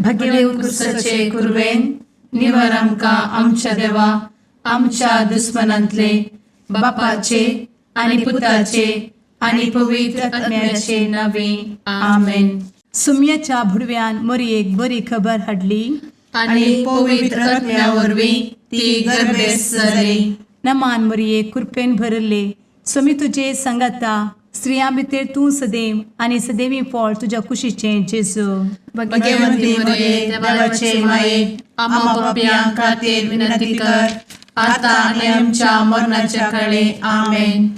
भगेवंत क्रुसाचे कुरवेन निवार आमकां आमच्या देवा आमच्या दुस्मनांतले बापाचे आनी पुताचे आनी पवित्र आत्म्याचे नावे. आमेन. सुम्याच्या भुडव्यान मोरयेक बरी खबर हाडली. आनी पवित्र आत्म्या वरवीं ती गर्भेस्त जाली. नमान मोरये, कृपेन भरले, स्वामी तुजे सांगाता, स्त्रियां भितर तूं सदैव आनी सदैवी फळ तुज्या कुशीचें जेजू. भगवंती मरिये, देवाचे माये, आम्हा पापयां खातीर विनंती कर, आता आनी आमच्या मरणाच्या काळे. आमेन.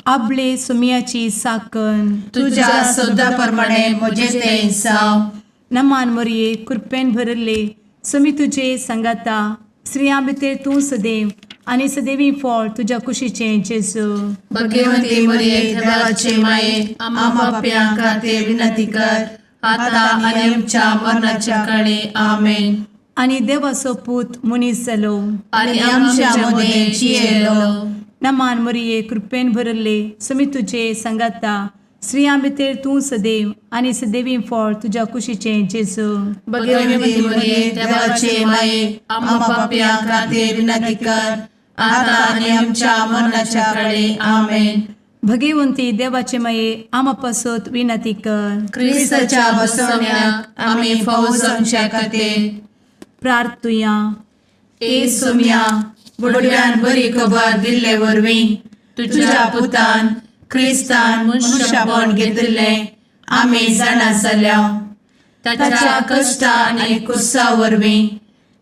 आबले सुम्याची साकन. तुझ्या शब्दा प्रमाणे म्हजें तें जावं. नमान मोरये, कृपेन भरले, स्वामी तुजे सांगाता, स्त्रियां भितर तूं सदैव आनी सदैवी फळ तुज्या कुशीचें जेजू. भगवंती मरिये, देवाचे माये, आम्हा पापयां खातीर विनंती कर, आता आनी आमच्या मरणाच्या काळे. आमेन. आनी देवाचो पूत मनीस जालो आनी आमच्या मदें जियेलो. नमान मोरये, कृपेन भरले, स्वामी तुजे सांगाता, स्त्रियां भितर तूं सदैव आनी सदैवी फळ तुज्या कुशीचें जेजू. भगवंती मरिये, देवाचे माये, आम्हा पापयां खातीर विनंती कर, आता आनी आमच्या मरणाच्या काळे. आमेन. भगवंती देवाचे माये, आमा पासत विनंती कर. क्रिस्ताच्या बसवण्याक आमी फावो जावच्या खातीर प्रार्थुया. ए सोम्या, बुडव्यान बरी खबर दिल्ले वरवीं तुझ्या पुतान क्रिस्तान मनुष्यपण घेतिल्लें आमी जाणा जाल्या. ताच्या कश्टा आनी कुर्सा वरवीं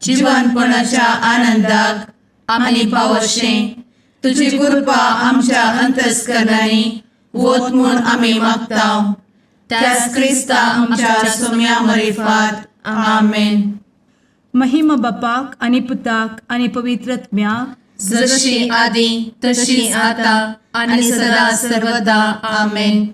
जिवनपणाच्या आनंदाक आमी पावशें तुजी कृपा आमच्या अंतस्करणांनी वत म्हूण आमी मागता, त्याच क्रिस्ता आमच्या सोम्या मरिफात. आमेन. महिमा बापाक आनी पुताक आनी पवित्र आत्म्याक. जशी आदी तशी आता आणि सदा सर्वदा. आमेन.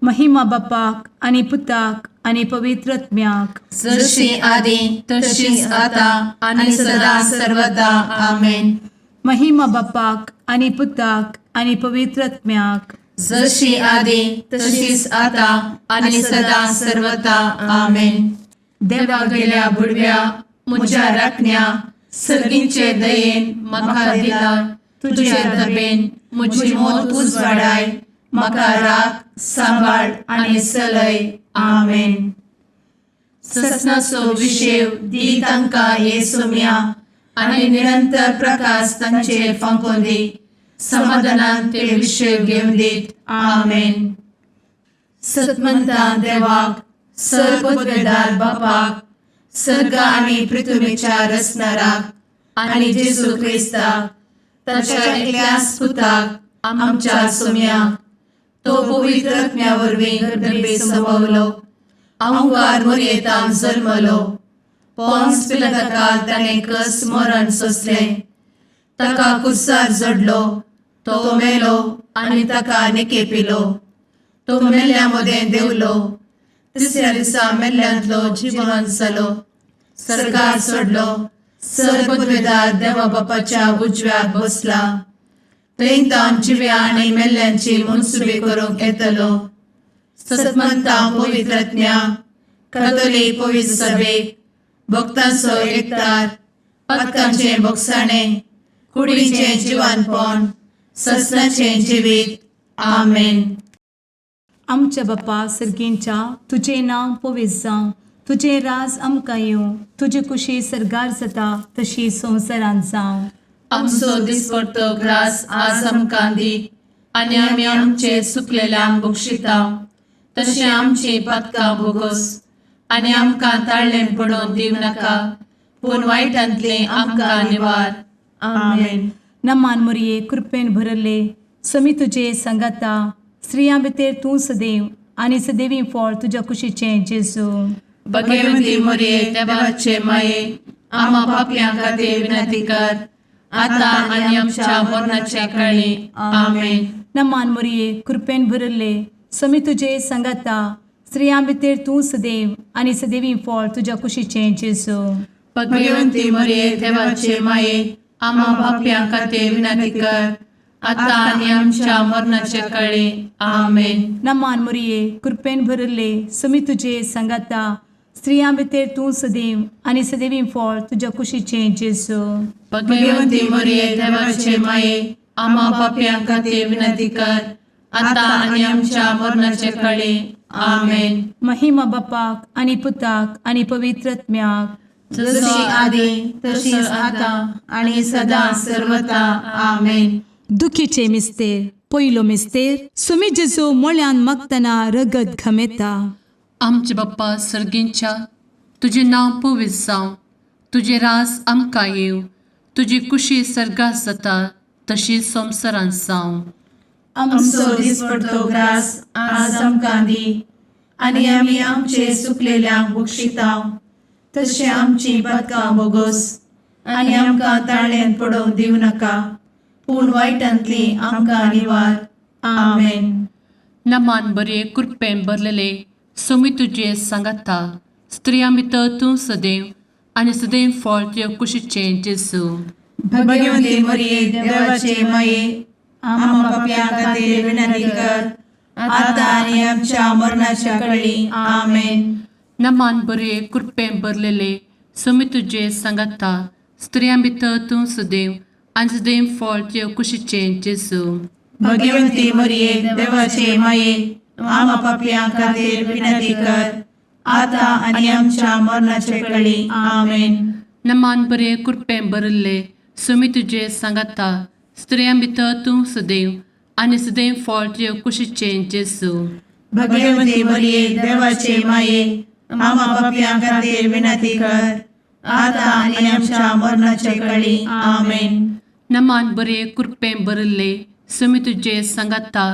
महिमा बापाक आनी पुताक आनी पवित्र आत्म्याक. जशी आदी तशीच आता आणि सदा सर्वदा. आमेन. महिमा बापाक आनी पुताक आनी पवित्र आत्म्याक. जशी आदी तशीच आता आणि सदा सर्वदा. आमेन. देवा गेल्या बुडव्या म्हज्या राखण्या, सर्गींचे दयेन म्हाका दिला तुझे दबेन म्हजी मोत उजवाडाय, म्हाका राख, सांबाळ आनी चलय. आमेन. ससनाचो विशेव दी तांकां ये सोम्या आनी निरंतर प्रकाश तांचेर फांकोवन दी, समाधानान ते विशेव घेवन दीत. आमेन. सतमंता देवाक, सर पदवेदार बापाक, सर्ग आनी पृथ्वीच्या रचणाराक आनी जेजू क्रिस्ताक ताच्या एकल्याच पुताक आमच्या सोम्याक, तो पवित्र आत्म्या वरवीं गर्भे संभवलो, अंकार मोरयेतान जल्मलो, पोन्स पिलाताकाल ताणें कस मरण सोंसलें, ताका कुर्सार जडलो, तो मेलो आनी ताका निकेपिलो, तो मेल्ल्या मदें देंवलो, तिसऱ्या दिसा मेल्ल्यांतलो जिवन जालो, सर्गार सोडलो, सर पदवेदार देवा बापाच्या उजव्याक बसला, थंय तावन जिव्या आनी मेल्ल्यांची मनसुबी करूंक येतलो. सतमंता पवित्रज्ञा कातोलीक पवित्र सभेक, भक्तांचो एकतार, पातकांचें भोगसाणें, कुडीचें जिवानपण, ससनाचें जिवीत. आमेन. आमच्या बापा सर्गींच्या, तुजें नांव पवित्र जावं, तुजें राज आमकां येवं, तुजी कुशी सर्गार जाता तशी संवसारांत जावं. आमचो दिसपडतो ग्रास आज आमकां दी आनी आमी आमचे चुकलेल्यांक बक्षिता तशें आमची पातकां भोगोस आनी आमकां ताळ्ळें पडोवन दिवं नाका, पूण वायटांतलें आमकां निवार. आमेन. नमान मोरये, कृपेन भरले, समी तुजे सांगाता, स्त्रियां भितर तूं सदैव आनी सदैवी फळ तुज्या कुशीचें जेजू. भगवंती मोरये, देवाचे माये, आम्हा पापयां खातीर विनंती कर, आता आनी आमच्या मरणाच्या काळी. आमेन. नमान मोरये, कृपेन भरले, समी तुजे सांगाता, स्त्रियां भितर तूं सदैव आनी सदैवी फळ तुज्या कुशीचें जेजू. भगवंती मोरये, देवाचे माये, आम्हा पापयां खातीर विनंती कर, आता आनी आमच्या मरणाच्या काळी. आमेन. नमान मोरये, कृपेन भरले, समी तुजे सांगाता, स्त्रियां भितर तूं सदैव आनी सदैवी फळ तुज्या कुशीचें जेजू. भगवंती मरिये, देवाचे माये, आम्हा पापयां खातीर विनंती कर, आतां आनी आमच्या मरणाचे कळी. आमेन. महिमा बापाक आनी पुताक आनी पवित्र आत्म्याक. जशी आदी तशीच आतां आनी सदां सर्वता. आमेन. दुखीचे मिस्तेर. पयलो मिस्तेर, सुमी जेजू मोळ्यान मागतना रगत घमेता. आमचे बाप्पा सर्गींच्या, तुजें नांव पवित्र जावं, तुजें रास आमकां येवं, तुजी कुशी सर्गात जाता तशी संवसारांत जावं. आमचो दिसपडतो ग्रास आज आमकां दी आनी आमी आमचे सुकलेल्यांक बक्षिता तशें आमची पातकां बोगोस आनी आमकां ताळ्यांत पडोवंक दिवं नाका, पूण वायटांतली आमकां निवार. आमेन. नमान बरे, कृपेन भरलेले, सोमी तुजे सांगाता, स्त्रियां भितर तूं सदैव आनी सदैव फळ तुज्या कुशीचें जेजू. भगवंती मरिये, देवाचे माये, आम्हा पापयां खातीर विनंती कर, आतां आनी आमच्या मरणाच्या कळी. आमेन. नमान बरे, कृपेन भरलेले, सोमी तुजे सांगाता, स्त्रियां भितर तूं सदैव आनी सदैव फळ तुज्या कुशीचें जेजू. भगवंती मरिये, देवाचे माये, आम्हा पापयां खातीर विनंती कर, आतां आनी आमच्या मरणाच्या कळी. आमेन. नमान बरे, कृपेन भरिल्ले, सोमी तुजे सांगाता, स्त्रियां भितर तूं सदैव आनी सदैव फळ तुज्या कुशीचें जेजू. भगवंती मरिये, देवाचे माये, आम्हा पापयां खातीर विनंती कर, आतां आनी आमच्या मरणाच्या कळी. आमेन. नमान बरे, कृपेन भरिल्ले, सोमी तुजे सांगाता,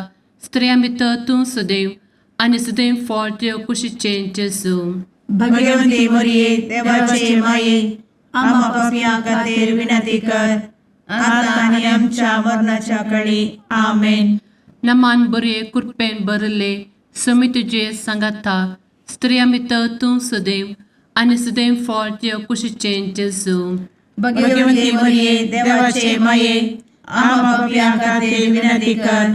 स्त्रियां भितर तूं सदैव आनी सदैव फळ तुज्या कुशीचें जेजू. भगवंती मरिये, देवाचे माये, आम्हा पापयां खातीर विनंती कर, आतां आनी आमच्या मरणाच्या कळी. आमेन. नमान बरे, कृपेन भरिल्ले, सोमी तुजे सांगाता, स्त्रियां भितर तूं सदैव आनी सदैव फळ तुज्या कुशीचें जेजू. भगवंती मरिये, देवाचे माये, आम्हा पापयां खातीर विनंती कर,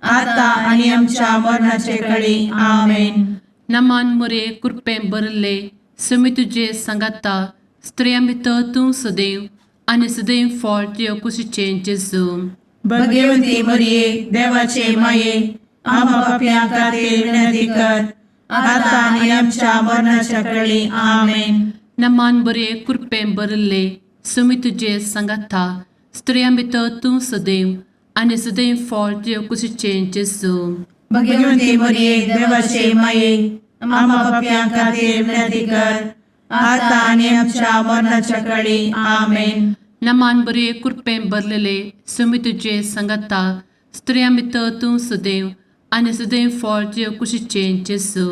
आतां आनी आमच्या मरणाचे कळी. आमेन. नमान मरे, कृपेन भरिल्ले, सोमी तुजे सांगाता, स्त्रियां भितर तूं सदैव आनी सदैव फळ तुज्या कुशीचें जेजू. भगवंती मरिये, देवाचे माये, आम्हा पापयां खातीर विनंती कर, आतां आनी आमच्या मरणाच्या कळी. आमेन. नमान बरे, कृपेन भरिल्ले, सोमी तुजे सांगाता, स्त्रियां भितर तूं सदैव आनी सदैव फळ तुज्या कुशीचें जेजू. भगवंती मरिये, देवाचे माये, आम्हा पापयां खातीर विनंती कर, आतां आनी आमच्या मरणाच्या कळी. आमेन. नमान बरे, कृपेन भरलेले, सोमी तुजे सांगाता, स्त्रियां भितर तूं सदैव आनी सदैव फळ तुज्या कुशीचें जेजू.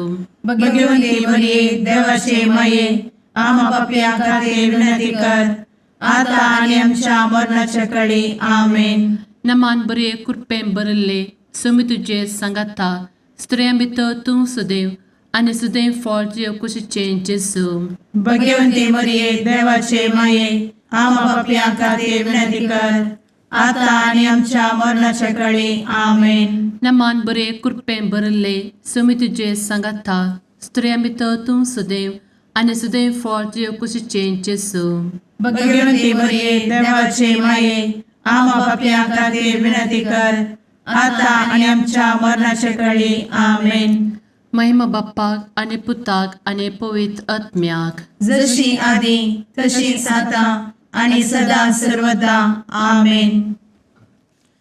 भगवंती मरिये, देवाचे माये, आम्हा पापयां खातीर विनंती कर, आतां आनी आमच्या मरणाच्या कळी. आमेन. नमान बरे, कृपेन भरिल्ले, सोमी तुजे सांगाता, स्त्रियां भितर तूं सदैव आनी सदैव फळ तुज्या कुशीचें जेजू. भगवंती मरिये, देवाचे माये, आम्हा पापयां खातीर विनंती कर, आतां आनी आमच्या मरणाच्या कळी. आमेन. नमान बरे, कृपेन भरिल्ले, सोमी तुजे सांगाता, स्त्रियां भितर तूं सदैव आनी सदैव फळ तुज्या कुशीचें जेजू. भगवंती मरिये, देवाचे माये, आम्हा पापयां खातीर विनंती कर, आतां आनी आमच्या मरणाच्या कळी. आमेन. महिमा बाप्पाक आनी पुताक आनी पवित्र आत्म्याक. जशी आदी तशीच आतां आनी सदां सर्वदा. आमेन.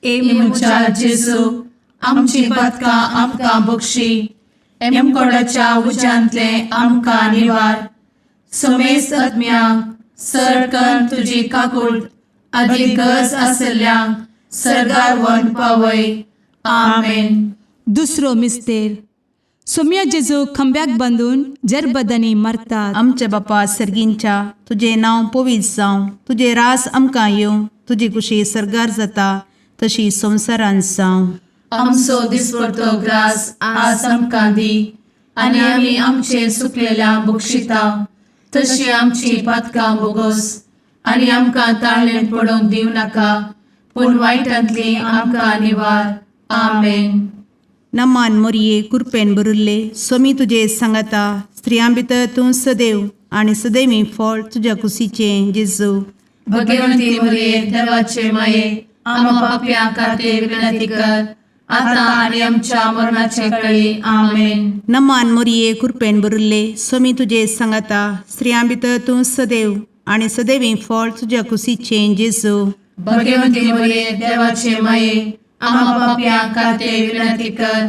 ए म्हज्या जेजू, आमची पातकां आमकां बक्षी, एमकोडाच्या उज्यांतले आमकां निवार, समेस्त आत्म्यांक सरकन तुजी काकूळ आदी गरज आसल्ल्यांक सर्गार व्हरून पावय. आमेन. दुसरो मिस्तेर, सोम्या जेजू खांब्याक बांदून जरबदांनी मारतात. आमच्या बापा सर्गींच्या, तुजें नांव पवित्र जावं, तुजें रास आमकां येवं, तुजी कुशी सर्गार जाता तशी संवसारांत जावं. आमचो दिसपडतो ग्रास आज आमकां दी आनी आमी आमचे सुकलेल्या बक्षिता तशी आमची पातकां बोगोस आनी आमकां ताळ्ळें पडोवंक दिवं नाका, पूण वायटांतली आमकां निवार. आमेन. नमान मोरये कुरपेन बरुल्ले सोमी तुजे सांगाता स्त्रियां भितर तूं सदैव आनी सदैवी फळ तुज्या कुशीचें जेजू. भगवंती मरिये देवाचे माये, आम्हा पाप्यां खातीर विनंती कर, आता आनी आमच्या मरणाचे कळी. आमेन. नमान मोरये कुरपेन बरुल्ले सोमी तुजे सांगाता स्त्रियां भितर तूं सदैव आनी सदैवी फळ तुज्या कुशीचें जेजू. भगवंती मरिये देवाचे माये, आम्हा पाप्यां खातीर विनंती कर,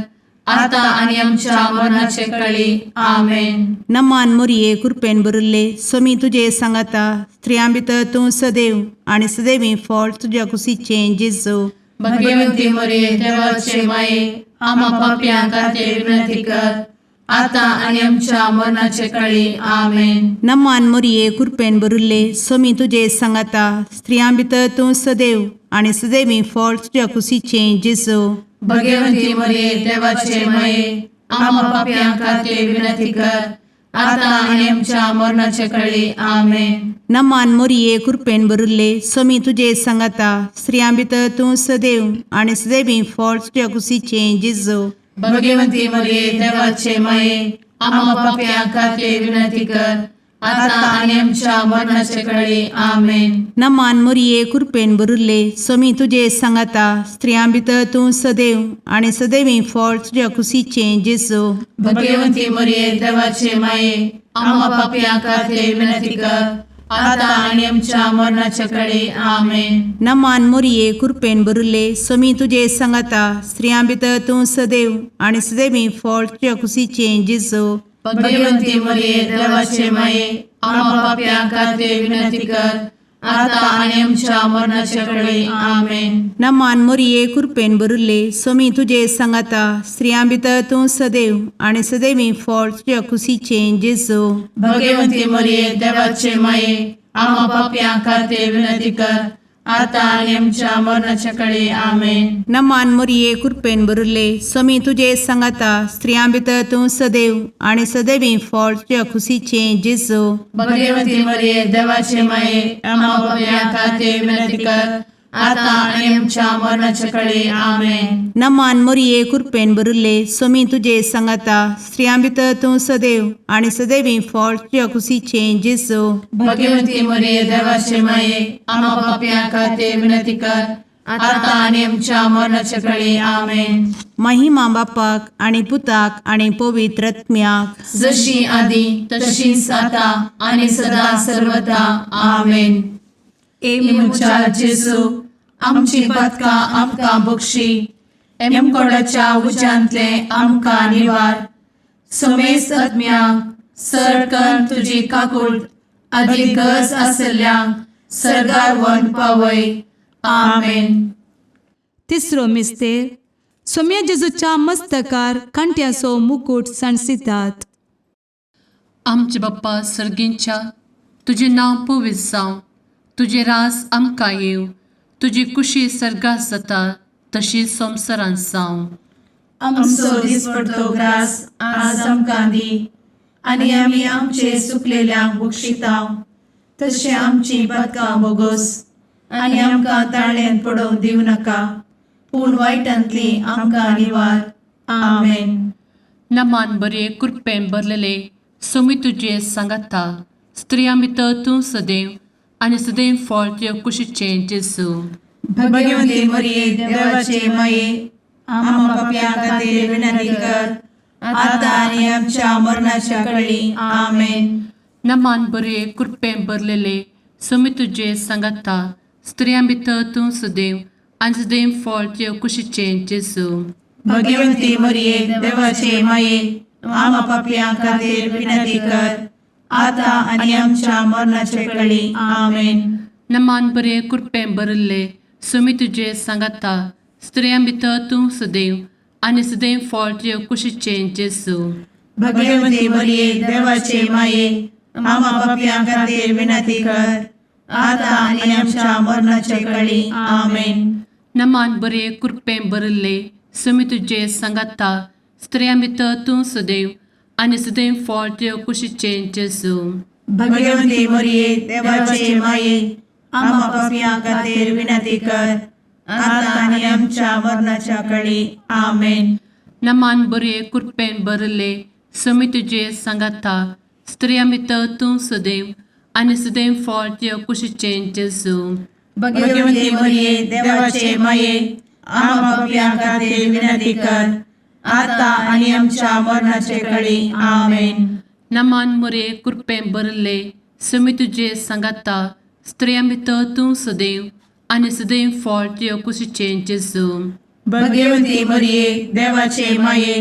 आता आनी आमच्या मरणाचे कळी. आमेन. नमान मोरये कुरपेन बरुल्ले सोमी तुजे सांगाता स्त्रियां भितर तूं सदैव आनी सदैवी फळ तुज्या कुशीचें जेजू. भगवंती मरिये देवाचे माये, आम्हा पाप्यां खातीर विनंती कर, आता आनी आमच्या मरणाचे कळी. आमेन. नमान मोरये कुरपेन बरुल्ले सोमी तुजे सांगाता स्त्रियां भितर तूं सदैव आनी सदैवी फळ तुज्या कुशीचें जेजू. भगवंती मरिये देवाचे माये, आम्हा पाप्यां खातीर विनंती कर, आता आनी आमच्या मरणाचे कळी. आमेन. नमान मोरये कुरपेन बरुल्ले सोमी तुजे सांगाता स्त्रियां भितर तूं सदैव आनी सदैवी फळ तुज्या कुशीचें जेजू. भगवंती मरिये देवाचे माये, आम्हा पाप्यां खातीर विनंती कर, आता आनी आमच्या मरणाचे कळी. आमेन. नमान मोरये कुरपेन बरुल्ले सोमी तुजे सांगाता स्त्रियां भितर तूं सदैव आनी सदैवी फळ तुज्या कुशीचें जेजू. भगवंती मरिये देवाचे माये, आम्हा पाप्यां खातीर विनंती कर, आता आनी आमच्या मरणाचे कळी. आमेन. नमान मोरये कुरपेन बरुल्ले सोमी तुजे सांगाता स्त्रियां भितर तूं सदैव आनी सदैवी फळ तुज्या कुशीचें जेजू. भगवंती मरिये देवाचे माये, आम्हा पाप्यां खातीर विनंती कर, आता आनी आमच्या मरणाचे कळी. आमेन. नमान मोरये कुरपेन बरुल्ले सोमी तुजे सांगाता स्त्रियां भितर तूं सदैव आनी सदैवी फळ तुज्या कुशीचें जेजू. भगवंती मरिये देवाचे माये, आम्हा पाप्यां खातीर विनंती कर, आता आनी आमच्या मरणाच्या कळी. आमेन. नमान मोरये कुरपेन बरुल्ले सोमी तुजे सांगाता स्त्रियां भितर तूं सदैव आनी सदैवी फळ तुज्या कुशीचें जेजू. भगवंती मरिये देवाचे माये, आम्हा पाप्यां खातीर विनंती कर, आता आनी आमच्या मरणाच्या कळी. आमेन. नमान मोरये कुरपेन बरुल्ले सोमी तुजे सांगाता स्त्रियां भितर तूं सदैव आनी सदैवी फळ तुज्या कुशीचें जेजू. भगवंती मरिये देवाचे माये, आम्हा पाप्यां खातीर विनंती कर, आता आनी आमच्या मरणाच्या कळी. आमेन. महिमा बापाक आनी पुताक आनी पवित्र आत्म्याक, जशी आदी तशीच आता आनी सदा सर्वता. आमेन. ए म्हज्या जेजू, आमची पातकां आमकां बक्षी, एमकोडाच्या उज्यांतले आमकां निवार, समेस्त आत्म्यांक सरकन तुजी काकूट आदी गरज आसल्ल्यांक सर्गार व्हरून पावय. आमेन. तिसरो मिस्तेर सोम्या जेजूच्या मस्तकार कांट्याचो मुकूट सांडसितात. आमचे बाप्पा सर्गींच्या, तुजें नांव पवित्र जावं, तुजें राज आमकां येवं, तुजी कुशी सर्गात जाता तशी संवसारांत जावं. आमचो दिसपडतो ग्रास आज आमकां दी, आनी आमी आमचे सुकलेल्यांक बक्षितांव, तशें आमची पातकां बोगोस, आनी आमकां ताळ्यान पडोवंक दिवं नाका, पूण वायटांतली आमकां निवार. आमेन. नमान बरे कृपेन भरलेले सोमी तुजे सांगाता, स्त्रियां भितर तूं सदैव आनी सदैव फळ तुज्या कुशीचें जेजू. भगवंती मरिये देवाचे माये, आम्हा पापयां खातीर विनंती कर, आता आनी आमच्या मरणाच्या कळी. आमेन. नमान बरे कृपेन भरलेले सोमी तुजे सांगाता, स्त्रियां भितर तूं सदैव आनी सदैव फळ तुज्या कुशीचें जेजू. भगवंती मरिये देवाचे माये, आम्हा पापयां खातीर विनंती कर, आता आनी आमच्या मरणाच्या कळी. आमेन. नमान बरे कृपेन भरिल्ले सोमी तुजे सांगाता, स्त्रियां भितर तूं सदैव आनी सदैव फळ तुज्या कुशीचें जेजू. भगवंती मरिये देवाचे माये, आम्हा पापयां खातीर विनंती कर, आता आनी आमच्या मरणाच्या कळी. आमेन. नमान बरे कृपेन भरिल्ले सोमी तुजे सांगाता, स्त्रियां भितर तूं सदैव आनी सदैव फळ तुज्या कुशीचें जेजू. भगवंती मरिये देवाचे माये, आम्हा पापयां खातीर विनंती कर, आता आनी आमच्या मरणाच्या कळी. आमेन. नमान बरये कृपेन भरले समी तुजे सांगाता स्त्रिया भितर तूं सदैव आनी सदैव फळ तुज्या कुशीचें जेजू. भगवती मरिये, देवाचे माये, आम्हा पापयां खातीर विनंती कर, आता आनी आमच्या मरणाचे कळी. आमेन. नमान मरये कृपेन भरले समी तुजे सांगाता स्त्रिया भितर तूं सदैव आनी सदैव फळ तुज्या कुशीचें जेजू. भगवती मरिये, देवाचे माये,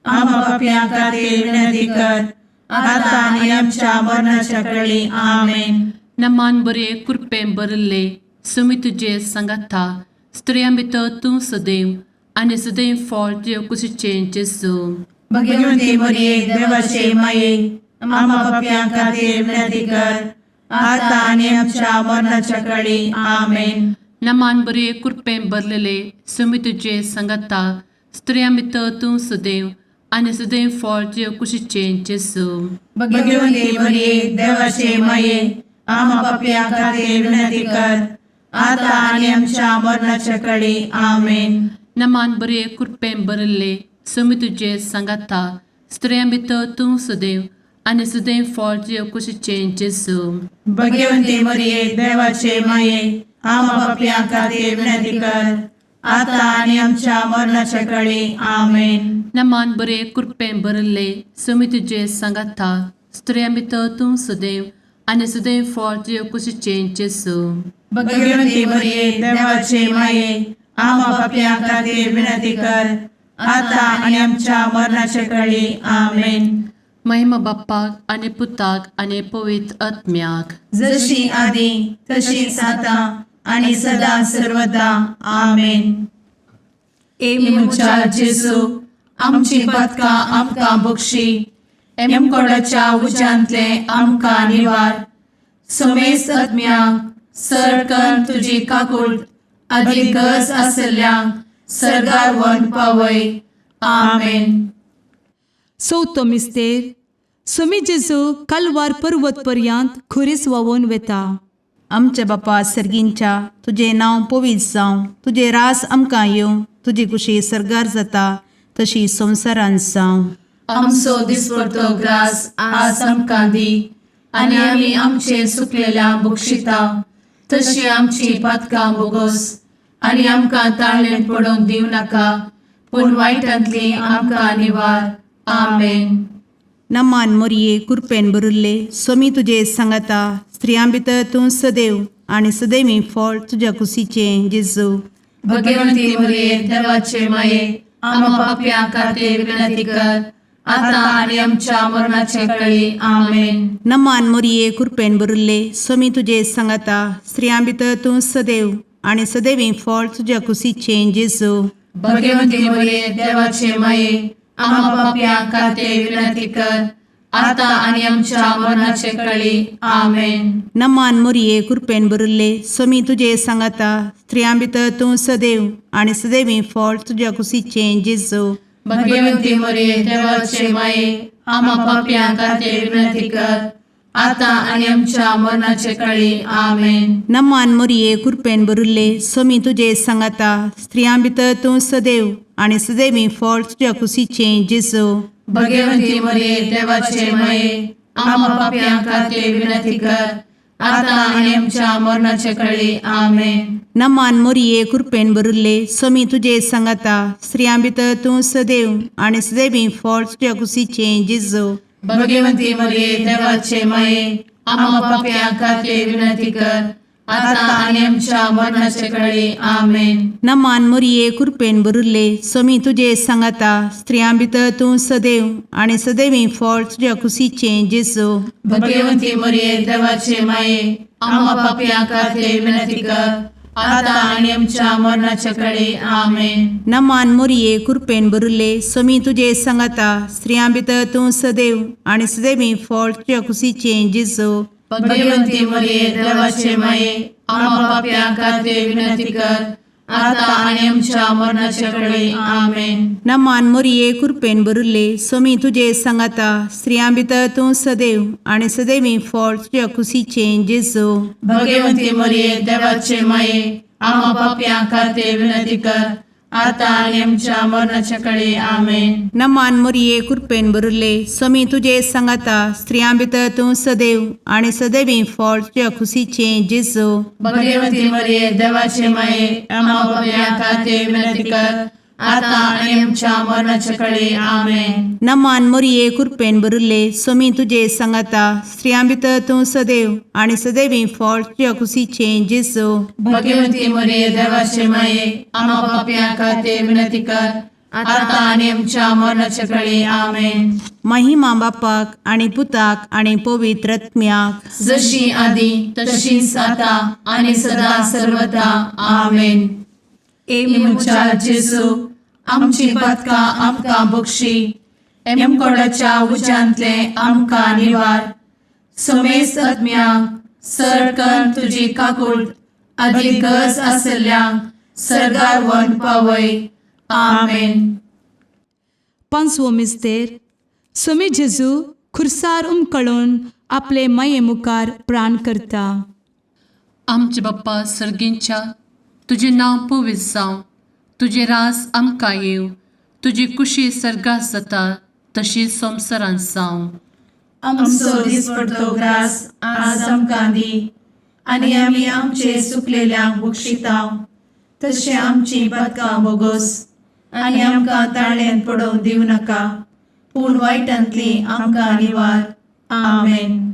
आम्हा पापयां खातीर विनंती कर, आता आनी आमच्या मरणाच्या कळी. आमेन. नमान बरे कृपेन भरले समी तुजे सांगाता स्त्रियां भितर तूं सदैव आनी सदैव फळ तुज्या कुशीचें जेजू. भगवती मरिये, देवाचे माये, आम्हा पापयां खातीर विनंती कर, आता आनी आमच्या मरणाच्या कळी. आमेन. नमान बरे कृपेन भरलेले समी तुजे सांगाता स्त्रियां भितर तूं सदैव आनी सदैव फळ तुज्या कुशीचें जेजू. भगवती मरिये, देवाचे माये, आम्हा पापयां खातीर विनंती कर, आता आनी आमच्या मरणाच्या कळी. आमेन. नमान बरे कृपेन भरले समी तुजे सांगाता स्त्रियां भितर तूं सदैव आनी सदैव फळ तुज्या कुशीचें जेजू. भगवती मरिये, देवाचे माये, आम्हा पापयां खातीर विनंती कर, आता आनी आमच्या मरणाच्या कळी. आमेन. नमान बरे कृपेन भरले समी तुजे सांगाता स्त्रियां भितर तूं सदैव आनी सदैव फळ तुज्या कुशीचें जेजू. भगवती मरिये, देवाचे माये, आम्हा पापयां खातीर विनंती कर, आता आनी आमच्या मरणाच्या कळी. आमेन. महिमा बाप्पाक आनी पुताक आनी पवित्र आत्म्याक. जशी आदी तशीच आता आणि सदा सर्वदा. आमेन. ए म्हज्या जेजू, आमची पातकां आमकां बक्षी, एमकोडाच्या उज्यांतले आमकां निवार, समेस्त आत्म्यांक सरकन तुजी काकूट आदी गरज आसल्ल्यांक सर्गार व्हरून पावय. आमेन. चवथो मिस्तेर. सोमी जेजू कालवार पर्वत पर्यंत खुरीस व्हांवून वता. आमच्या बापा सर्गींच्या, तुजें नांव पवित्र जावं, तुजें रास आमकां येवं, तुजी कुशी सर्गार जाता तशी संवसारांत जावं. आमचो दिसपडतो ग्रास आज आमकां दी आनी आमी आमचे सुकलेल्या बक्षिता तशी आमची पातकां बोगोस आनी आमकां ताळणेन पडोवंक दिवं नाका पूण वायटांतली आमकां निवार. आमेन. नमान मोरये, कुरपेन भरिल्ले, सोमी तुजे सांगाता, स्त्रियां भितर तूं सदैव आनी सदैवी फळ तुज्या कुशीचें जेजू. भगवंती मरिये, देवाचे माये, आम्हा पापयां खातीर विनंती कर, आता आनी आमच्या मरणाचे कळी. आमेन. नमान मोरये, कुरपेन भरिल्ले, सोमी तुजे सांगाता, स्त्रियां भितर तूं सदैव आनी सदैवी फळ तुज्या कुशीचें जेजू. भगवंती मरिये, देवाचे माये, आम्हा पापयां खातीर विनंती कर, आता आनी आमच्या मरणाचे कळी. आमेन. नमान मोरये, कुरपेन भरिल्ले, सोमी तुजे सांगाता, स्त्रियां भितर तूं सदैव आनी सदैवी फळ तुज्या कुशीचें जेजू. भगवंती मरिये, देवाचे माये, आम्हा पापयां खातीर विनंती कर, आता आनी आमच्या मरणाचे कळी. आमेन. नमान मोरये, कुरपेन भरिल्ले, सोमी तुजे सांगाता, स्त्रियां भितर तूं सदैव आनी सदैवी फळ तुज्या कुशीचें जेजू. भगवंती मरिये, देवाचे माये, आम्हा पापयां खातीर विनंती कर, आता आनी आमच्या मरणाचे कळी. आमेन. नमान मोरये, कुरपेन भरिल्ले, सोमी तुजे सांगाता, स्त्रियां भितर तूं सदैव आनी सदैवी फळ तुज्या कुशीचें जेजू. भगवंती मरिये, देवाचे माये, आम्हा पापयां खातीर विनंती कर, आता आनी आमच्या मरणाचे कळी. आमेन. नमान मोरये, कुरपेन भरिल्ले, सोमी तुजे सांगाता, स्त्रियां भितर तूं सदैव आनी सदैवी फळ तुज्या कुशीचें जेजू. भगवंती मरिये, देवाचे माये, आम्हा पापयां खातीर विनंती कर, आता आनी आमच्या मरणाचे कळी. आमेन. नमान मोरये, कुरपेन भरिल्ले, सोमी तुजे सांगाता, स्त्रियां भितर तूं सदैव आनी सदैवी फळ तुज्या कुशीचें जेजू. भगवंती मरिये, देवाचे माये, आम्हा पापयां खातीर विनंती कर, आता आनी आमच्या मरणाचे कळी. आमेन. नमान मोरये, कुरपेन भरिल्ले, सोमी तुजे सांगाता, स्त्रियां भितर तूं सदैव आनी सदैवी फळ तुज्या कुशीचें जेजू. भगवंती मरिये, देवाचे माये, आम्हा पापयां खातीर विनंती कर, आतां आनी आमच्या मरणाच्या कडे आमेन. नमान मोरये कृपेन भरिल्ले, स्वामी तुजे सांगाता, स्त्रियां भितर तूं सदैव आनी सदैवी फळ तुज्या खुशीचें जेजू. भगवती मरिये, देवाचे माये, आम्हा पापयां खातीर विनंती कर, आतां आनी आमच्या मरणाच्या कडे आमेन. नमान मोरये कृपेन भरिल्ले, स्वामी तुजे सांगाता, स्त्रियां भितर तूं सदैव आनी सदैवी फळ तुज्या खुशीचें जेजू. भगवती मरिये, देवाचे माये, आम्हा पापयां खातीर विनंती कर, आतां आनी आमच्या मरणाच्या कडे आमेन. महिमा बापाक आनी पुताक आनी पवित्र आत्म्याक. जशी आदी तशीच आता आणि सदा सर्वदा आमेन. ए म्हज्या जेजू, आमची पदकां आमकां बक्षी, एमकोडाच्या उज्यांतले आमकां निवार, समेस्त आत्म्यांक सरकन तुजी काकूट आदी गरज आसल्ल्यांक सर्गार व्हरून पावय. आमेन. पांचवो मिस्तेर. स्वामी जेजू खुर्सार उमकळून आपले माये मुखार प्राण करता. आमचे बाप्पा सर्गींच्या, तुजें नांव पवित्र जावं, तुजें रास आमकां येवं, तुजी कुशी सर्गात जाता तशी संवसारांत जावं. आमचो दिसपडतो ग्रास आज आमकां दी आनी आमी आमचे सुकलेल्यांक बक्षितांव, तशें आमची पदकां बोगोस आनी आमकां ताळ्यांत पडोवंक दिवं नाका, पूण वायटांतली आमकां निवार. आमेन.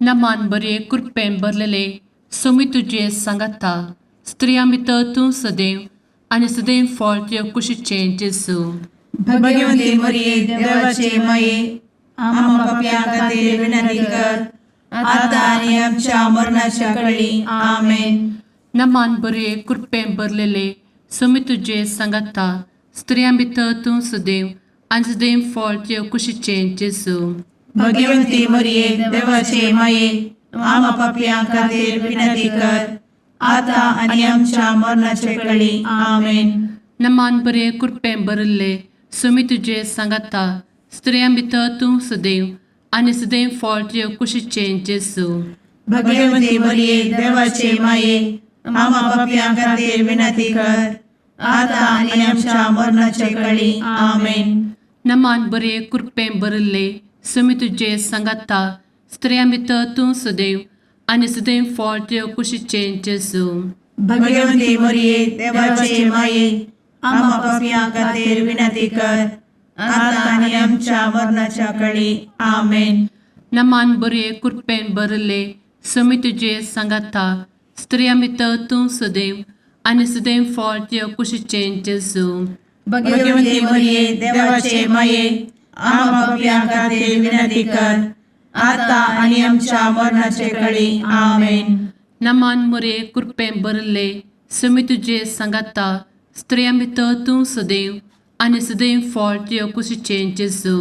नमान बरे कृपेन भरलेले, सोमी तुजे सांगाता, स्त्रियां भितर तूं सदैव आनी सदैव फळ तुज्या कुशीचें जेजू. भगवती मरिये, देवाचे माये, आम्हा पापयां खातीर विनंती कर, आता आनी आमच्या मरणाच्या कळी. आमेन. नमान बरे कृपेन भरलेले, सोमी तुजे सांगाता, स्त्रियां भितर तूं सदैव आनी सदैव फळ तुज्या कुशीचें जेजू. भगवती मरिये, देवाचे माये, आम्हा पापयां खातीर विनंती कर, आता आनी आमच्या मरणाच्या कळी. आमेन. नमान बरे कृपेन भरिल्ले, सुमी तुजे सांगाता, स्त्रियां भितर तूं सदैव आनी सदैव फळ तुज्या कुशीचें जेजू. भगवती मरिये, देवाचे माये, आम्हा पापयां खातीर विनंती कर, आता आनी आमच्या मरणाच्या कळी. आमेन. नमान बरे कृपेन भरिल्ले, सुमी तुजे सांगाता, स्त्रियां भितर तूं सदैव आनी सदैव फळ तुज्या कुशीचें जेजू. भगवती मरिये, देवाचे माये, आम्हा पापयां खातीर विनंती कर, आता आनी आमच्या मरणाच्या कळी. आमेन. नमान बरे कृपेन भरिल्ले, सुमी तुजे सांगाता, स्त्रियां भितर तूं सदैव आनी सदैव फळ तुज्या कुशीचें जेजू. भगवती मरिये, देवाचे माये, आम्हा पापयां खातीर विनंती कर, आता आनी आमच्या मरणाचे कळी. आमेन. नमान मोरे कृपेन भरिल्ले, सुमी तुजे सांगाता, स्त्रियां भितर तूं सदैव आनी सदैव फळ तुज्या कुशीचें जेजू.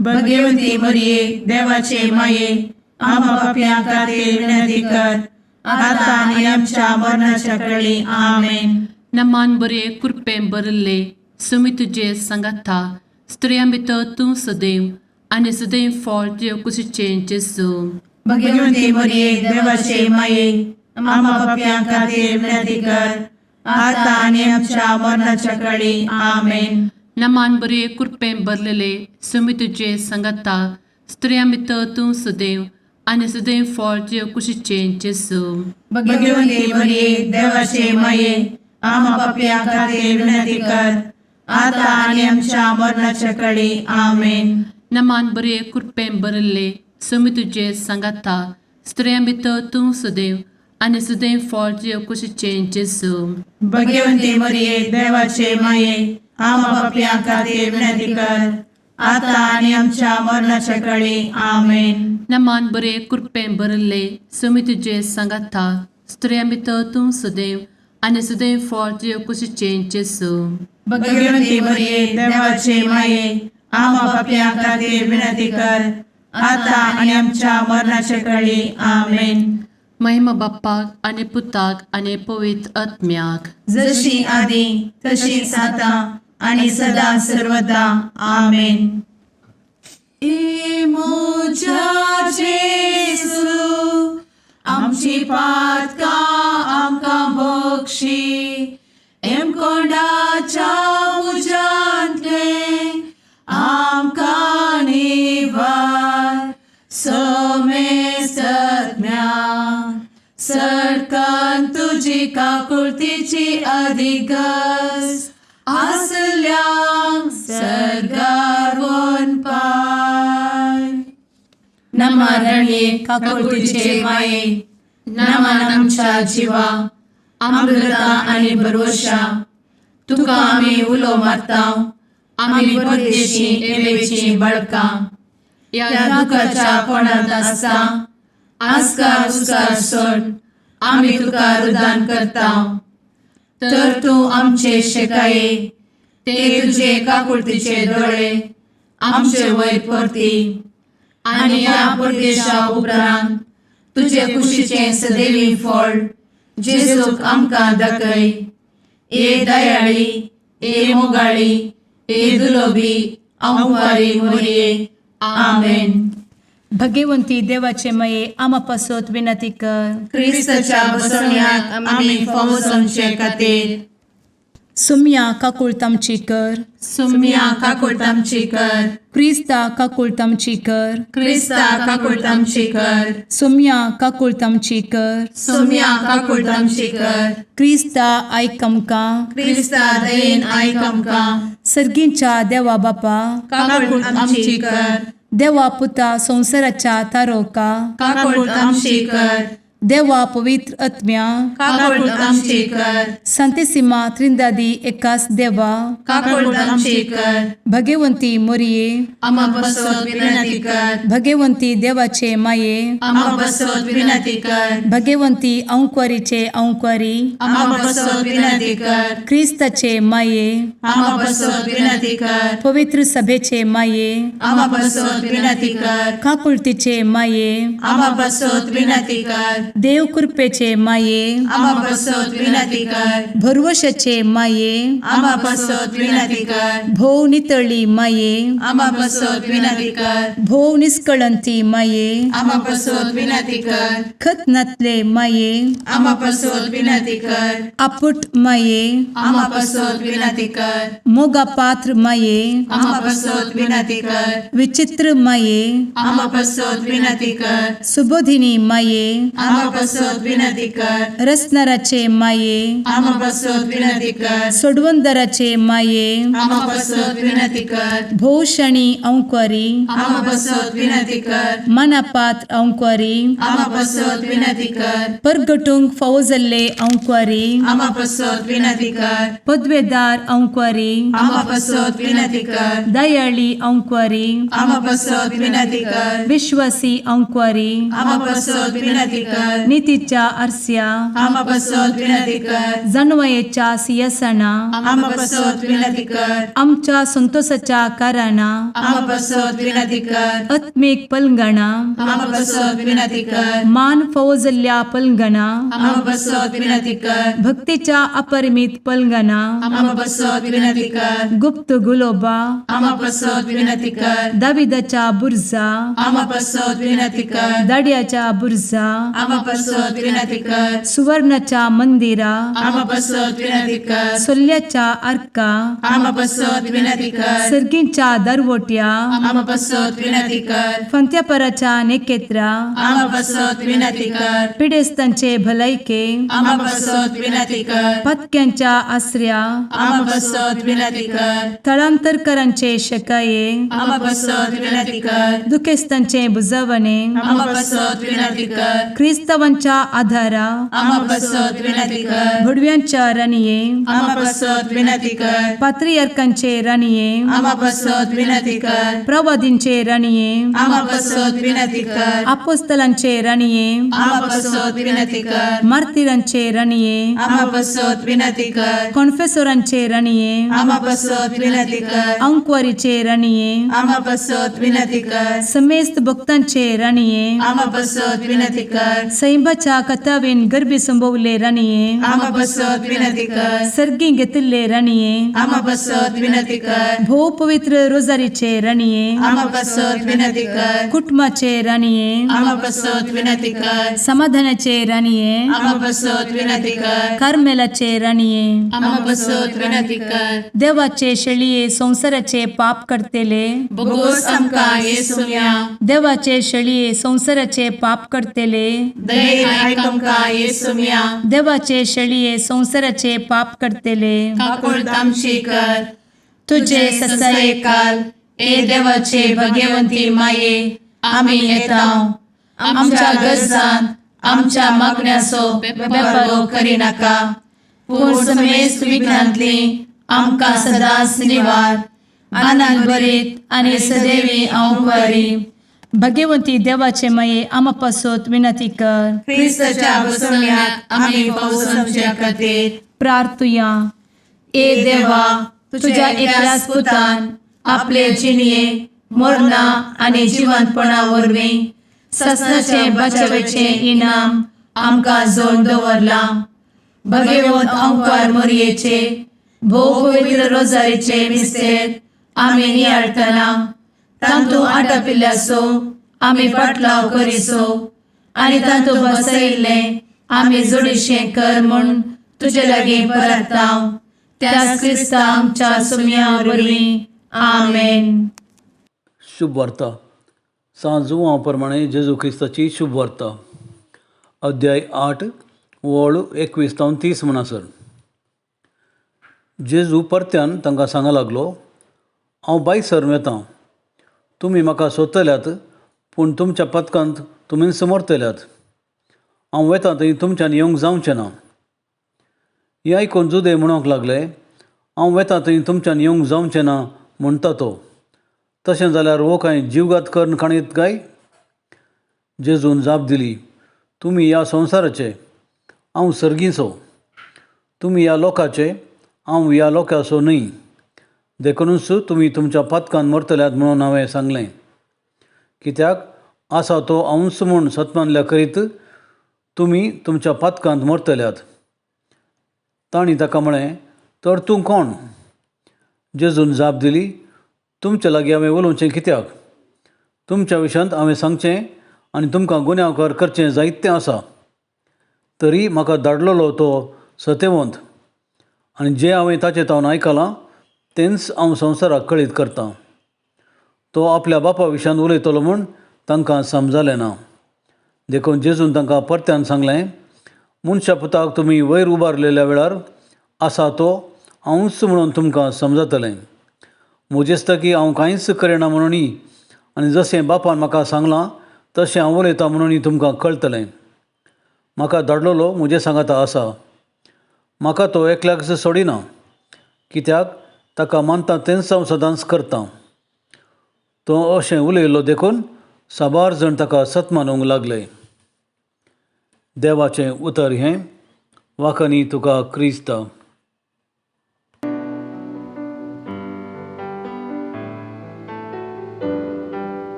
भगवती मरिये, देवाचे माये, आम्हा पापयां खातीर विनंती कर, आता आनी आमच्या मरणाच्या कळी. आमेन. नमान बरे कृपेन भरिल्ले, सुमी तुजे सांगाता, स्त्रियां भितर तूं सदैव आनी सदैव फळ तुज्या कुशीचें जेजू. भगवती मरिये, देवाचे माये, आम्हा पापयां खातीर विनंती कर, आता आनी आमच्या मरणाच्या कळी. आमेन. नमान बरे कृपेन भरलेले, सुमी तुजे सांगाता, स्त्रियां भितर तूं सदैव आनी सदैव फळ तुज्या कुशीचें जेजू. भगवती मरिये, देवाचे माये, आम्हा पापयां खातीर विनंती कर, आता आनी आमच्या मरणाच्या कळी. आमेन. नमान बरे कृपेन भरिल्ले, सुमी तुजे सांगाता, स्त्रियां भितर तूं सदैव आनी सदैव फळ तुज्या कुशीचें जेजू. भगवती मरिये, देवाचे माये, आम्हा पापयां खातीर विनंती कर, आता आनी आमच्या मरणाच्या कळी. आमेन. नमान बरे कृपेन भरिल्ले, सुमी तुजे सांगाता, स्त्रियां भितर तूं सदैव आनी सदैव फळ तुज्या कुशीचें जेजू. भगवती मरिये, देवाचे माये, आम्हा पापयां खातीर विनंती कर, आता आनी आमच्या मरणाच्या कळी. आमेन. महिमा बाप्पाक आनी पुताक आनी पवित्र आत्म्याक. जशी आदी तशीच आता आणि सदा सर्वदा. आमेन. ए म्हज्या जेजू, आमची पातकां आमकां बक्षी, एमकोंडाच्या तुजी काकुळतीची अधिक गरज आसल्यांक सर्गार पाय. नमारणे काकुळतीचे माये, नमन आमच्या जिवा, अमृता आनी भरवशा. तुका आमी उलो मारता, आमी परदेशी एवेची बळकां ह्या दुखाच्या कोणांत आसता. आस्कार उस्कार सोड आमी तुका रुदान करता, तर तूं आमचे शेकाये ते तुजे काकुळतीचे दोळे आमचे वयर परती आनी ह्या परदेशा उपरांत तुजे कुशीचें सदैवी फळ जेजूक आमकां दाखय. ए दयाळी, ए मोगाळी, ए दुलोबी आंवारी मोरये. आमेन. भगवंती देवाचे मये, आमा पासत विनंती कर. क्रिस्ताच्या बसवण्याक आमी फावो जावचे खातीर. सुम्या काकुळत आमची कर. सुम्या काकुळट आमची कर. क्रिस्ता काकुळत आमची कर. क्रिस्ता काकुळट आमची कर. सुम्या काकुळत आमची कर. सुम्या काकुळट आमची कर. क्रिस्ता आयक आमकां. क्रिस्ता दयेन आयक आमकां. सर्गींच्या देवा बापा, काकुळट आमची कर. देवा पुता संवसाराच्या तारोका, काकुळट आमची कर. देवा पवित्र आत्म्या, काकुळट आमची कर. संतेसिमा त्रिंदादी एकास देवा, काकुळट आमची कर. भगवंती मोरये, आमा पासत विनंती कर. भगवंती देवाचे माये, आमा पासत विनंती कर. भगवंती अंक्वारीचे अंक्वारी, आमा पासत विनंती कर. क्रिस्ताचे माये, आमा पासत विनंती कर. पवित्र सभेचे माये, आमा पासत विनंती कर. काकुळतीचे माये, आमा पासत विनंती कर. देव कृपेचे माये, आमा पासत विनंती कर. भरवशाचे माये, आमा पासत विनंती कर. भोव नितळी माये, आमा पासत विनंती कर. भोव निस्कळंती माये, आमा पासत विनंती कर. खत नातले माये, आमा पासत विनंती कर. आपुट माये, आमा पासत विनंती कर. मोगा पात्र माये, आमा पासत विनंती कर. विचित्र माये, आमा पासत विनंती कर. सुबोधिनी माये, आमा पासत विनंती कर. रसनाराचे माये, आमा पासत विनंती कर. सोडवंदराचे माये, आमा पासत विनंती कर. भोवशणी अंक्वारी, आमा पासत विनंती कर. मनापात्र अंक्वारी, आमा पासत विनंती कर. परगटूंक फावो जाल्ले अंक्वारी, आमा पासत विनंती कर. पदवेदार अंक्वारी, आमा पासत विनंती कर. दयाळी अंक्वारी, आमा पासत विनंती कर. विश्वासी अंक्वारी, आमा पासत विनंती कर. नितीच्या आरस्या, आमा पासत विनंती कर. जानवयेच्या सियासना, आमा पासत विनंती कर. आमच्या संतोषाच्या कारणा, आमा पासत विनंती कर. आत्मीक पलंगणा, आमा पासत विनंती कर. मान फावो जाल्ल्या पलंगणा, आमा पासत विनंती कर. भक्तीच्या अपरिमित पलंगणा, आमा पासत विनंती कर. गुप्त गुलोबा, आमा पासत विनंती कर. दाविदाच्या बुर्जा, आमा पासत विनंती कर. दाड्याच्या बुर्जा, आमा पासत विनंती कर. सुवर्णाच्या मंदिरा, आमा पासत विनंती कर. सोल्ल्याच्या आर्का, आमा पासत विनंती कर. सर्गींच्या दरवट्या, आमा पासत विनंती कर. फंत्यापराच्या नेकेत्रा, आमा पासत विनंती कर. पिडेस्तांचे भलायके, आमा पासत विनंती कर. पातक्यांच्या आसऱ्या, आमा पासत विनंती कर. थळांतरकरांचे शकाये, आमा पासत विनंती कर. दुखेस्तांचे बुजवणे, आमा पासत विनंती कर. क्रिस्तावांच्या आधारा, आमा पासत विनंती कर. भुडव्यांच्या राणये, आमा पासत विनंती कर. पात्रियार्कांचे राणये, आमा पासत विनंती कर. प्रवादींचे राणये, आमा पासत विनंती कर. आपोस्तलांचे राणये, आमा पासत विनंती कर. मार्तिरांचे राणये, आमा पासत विनंती कर. कॉन्फेसोरांचे राणये, आमा पासत विनंती कर. अंक्वारीचे राणये, आमा पासत विनंती कर. समेस्त भक्तांचे राणये, आमा पासत विनंती कर. सैंबाच्या कथावेन गर्भी संभवले राणये, आमा पासत विनंती कर. सर्गी घेतिल्ले राणये, आमा पासत विनंती कर. भोव पवित्र रोजारीचे राणये, आमा पासत विनंती कर. कुटुंबाचे राणये, आमा पासत विनंती कर. समाधानाचे राणये, आमा पासत विनंती कर. कार्मेलाचे राणये, आमा पासत विनंती कर. देवाचे शेळये संवसाराचे पाप करतेले, बोगोस आमकां येसुम्या. देवाचे शेळये संवसाराचे पाप करतेले, दयेन आयक आमकां येसुम्या. देवाचे शेळये संवसाराचे पाप करतले, काकुळट आमची कर. तुजे तुजे ससायेकाल ए देवाचे भगवंती माये, आमी येता. आमच्या गरजान आमच्या मागण्याचो बेपारो करिनाका, पूण समेस्त विघ्नांतली आमकां सदांच निवार. आनंद भरीत आनी सदैवी हांव बरी. भगवंती देवाचे माये, आमा पासत विनंती कर. क्रिस्ताच्या बसवण्यात आमी पावसाच्या खातीर प्रार्थुया. ए देवा, तुझ्या एकल्याच पुतान आपले जिणये मरणा आनी जिवंतपणा वरवीं ससनाचे बचावेचे इनाम आमकां जोड दवरलां. भगवंत अंकार मोरयेचे भोव पवित्र रोजारीचे मिस्तेर आमी नियाळटना तांतू आटापिल्ल्याचो आमी पाटलाव करिसो आनी तांतू बसयिल्लें आमी जोडीशें कर म्हूण तुजे लागीं परताव, त्याच क्रिस्ता आमच्या सुम्या वरवीं. आमेन. शुभ वार्ता सांत जुवांव प्रमाणे जेजू क्रिस्ताची शुभ वार्ता, अध्याय 8 वळ 21 तावन 30 म्हणसर. जेजू परत्यान तांकां सांगा लागलो, हांव बायसर वेतां, तुमी म्हाका सोदतल्यात, पूण तुमच्या पथकांत तुमीच मरतल्यात. हांव वेतां थंय तुमच्यान येवंक जावचें ना. हें आयकून जुदे म्हणूंक लागले, हांव वेतां थंय तुमच्यान येवंक जावचें ना म्हणटा तो, तशें जाल्यार हो कांय जीवघात करून काणयत काय? जेजून जाप दिली, तुमी ह्या संवसाराचे, हांव सर्गीचो. तुमी ह्या लोकाचे, हांव ह्या लोकाचो न्हय. देखूनच तुमी तुमच्या पातकान मरतल्यात म्हणून हांवें सांगलें. कित्याक आसा तो हांवूच म्हूण सतमानल्या करीत तुमी तुमच्या पातकांत मरतल्यात. तांणी ताका म्हळें, तर तूं कोण? जेजून जाप दिली, तुमच्या लागीं हांवें उलोवचें कित्याक? तुमच्या विशयांत हांवें सांगचें आनी तुमकां गुन्यांवकार करचें जायतें आसा. तरी म्हाका धाडलेलो तो सतेवंत आनी जें हांवें ताचे तावन आयकलां तेंच हांव संवसाराक कळीत करतां. तो आपल्या बापा विशयान उलयतलो म्हूण तांकां समजलें ना. देखून जेजून तांकां परत्यान सांगलें, मनशा पुताक तुमी वयर उबारलेल्या वेळार आसा तो हांवूच म्हणून तुमकां समजतलें. म्हजेस्तकी हांव कांयच करिना म्हणून आनी जशें बापान म्हाका सांगलां तशें हांव उलयतां म्हणून तुमकां कळटलें. म्हाका धाडलेलो म्हजे सांगाता आसा, म्हाका तो एकल्याक सोडिना, कित्याक ताका मानता तेंच हांव सदांच करतां. तो अशें उलयलो देखून साबार जण ताका सत मानूंक लागले. देवाचें उतर हें. वाखानी तुका क्रिस्ता.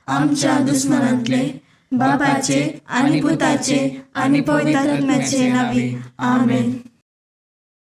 आमच्या दुस्मनांतले बापाचे आनी पुताचे आनी पवित्र आत्म्याचे नांवी. आमेन.